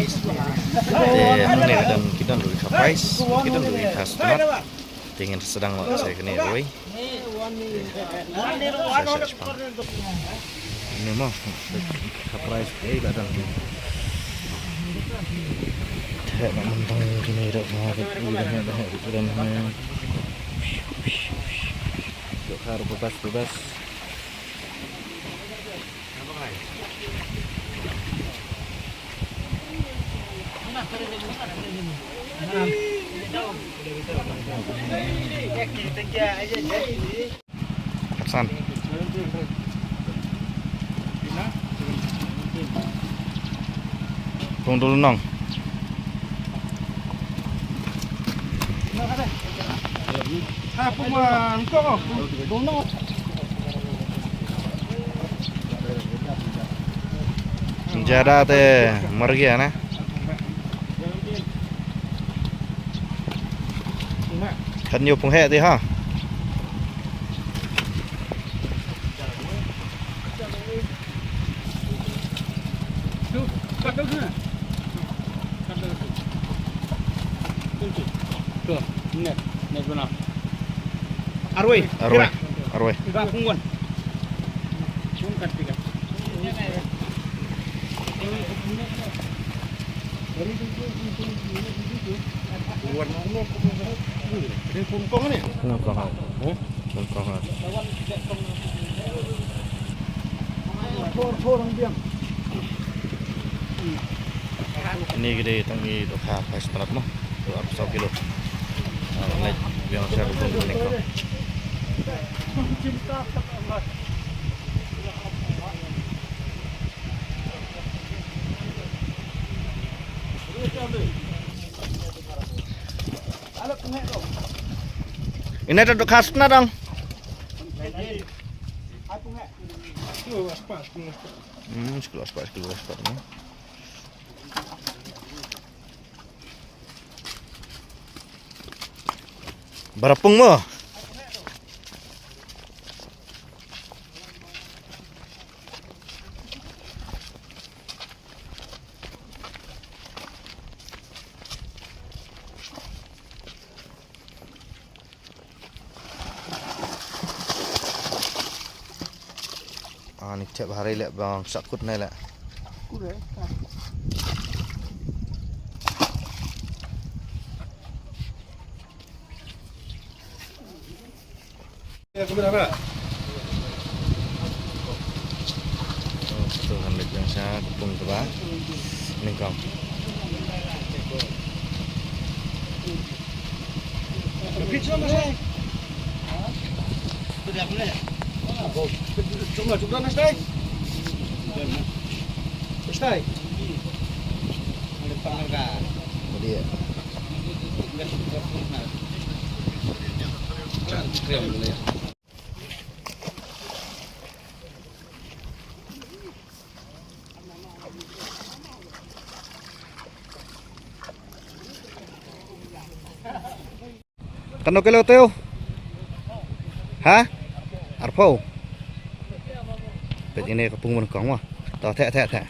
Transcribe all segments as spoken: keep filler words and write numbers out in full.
Te hangne ka don, ki don ruh ki kha prize, ki don ruh ki kha stunat. Te ngin sdang noh sa kane ruh. Sa shah shpang. Ni mo, ka prize ka don. Te ba mynta kine ruh ma ka don ha, ka don ha. Ka ruh bebas, bebas. San. Pung dulu nong. Jada te margia na. Kan yu pung he ti ha. Arwei. Arwei. Arwei. Iba pungwan. Pungkan tiga. Pungwan. Ini pungkong ni. Pungkong. Pungkong. Ini gede tang i dohkha phai stunat mo. Dua puluh satu kilo. Ah, naik biang satu pun ni ko. Ina ta dohkha stunat dong. Hmm, sepuluh aspat, sepuluh aspat ni. Barapung mo. Ani thep hari leh bang sakut nai leh. Tuh kan leh yang sa kupung tu ba. Ningkong. Katno kilo te u? Ha? Arphew. Peit ine ka pung nyngkong mo. To theh theh theh.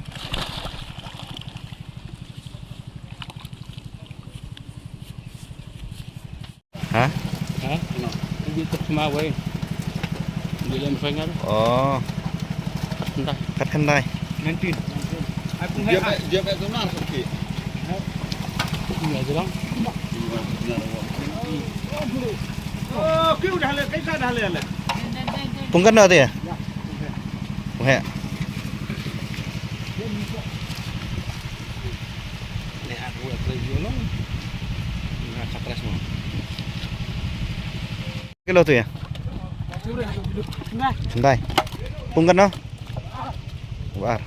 Ha? Ha? Ini tak sama wei. Dia lem sangat. Oh. Entah. Kat khandai. Nineteen. Dia dia tu nar sakit. Iya, jelang. Oh, kau dah le, kau dah le le. Pung katno te ya? Pung he. Ni aku aku jual. Ni katras mo. Kilo tu ya? Khandai. Pung katno? War.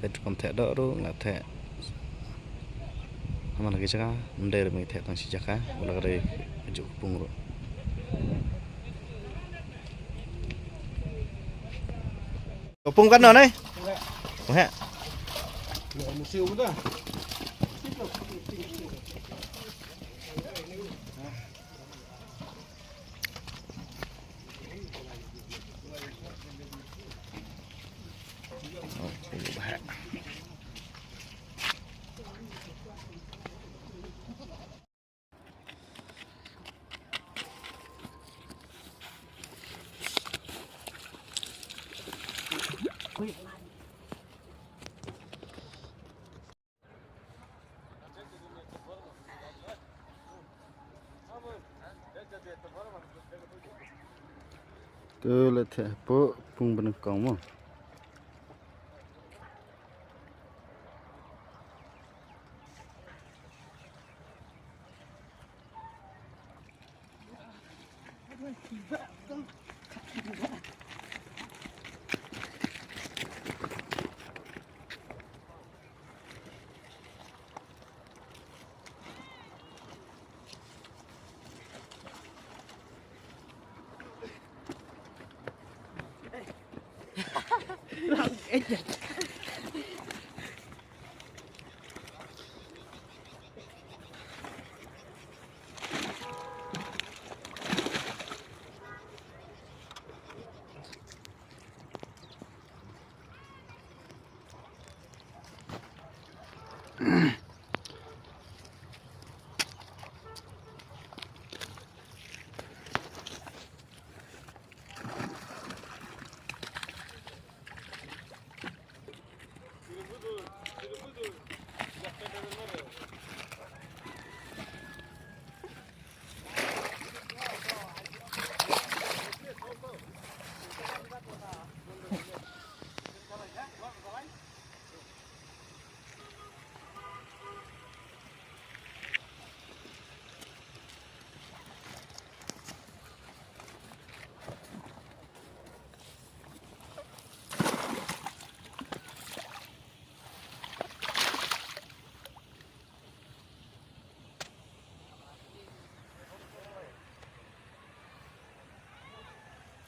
Peit rukom theh doh ruh nga theh. Namar ha ki jaka ym dei ruh me theh tang shi jaka, wat la ka dei kajuh ka pung ruh. Ka pung katno ne? Pung heh. Te leit theh hapoh pung ba nyngkong mo.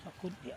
Akut ya.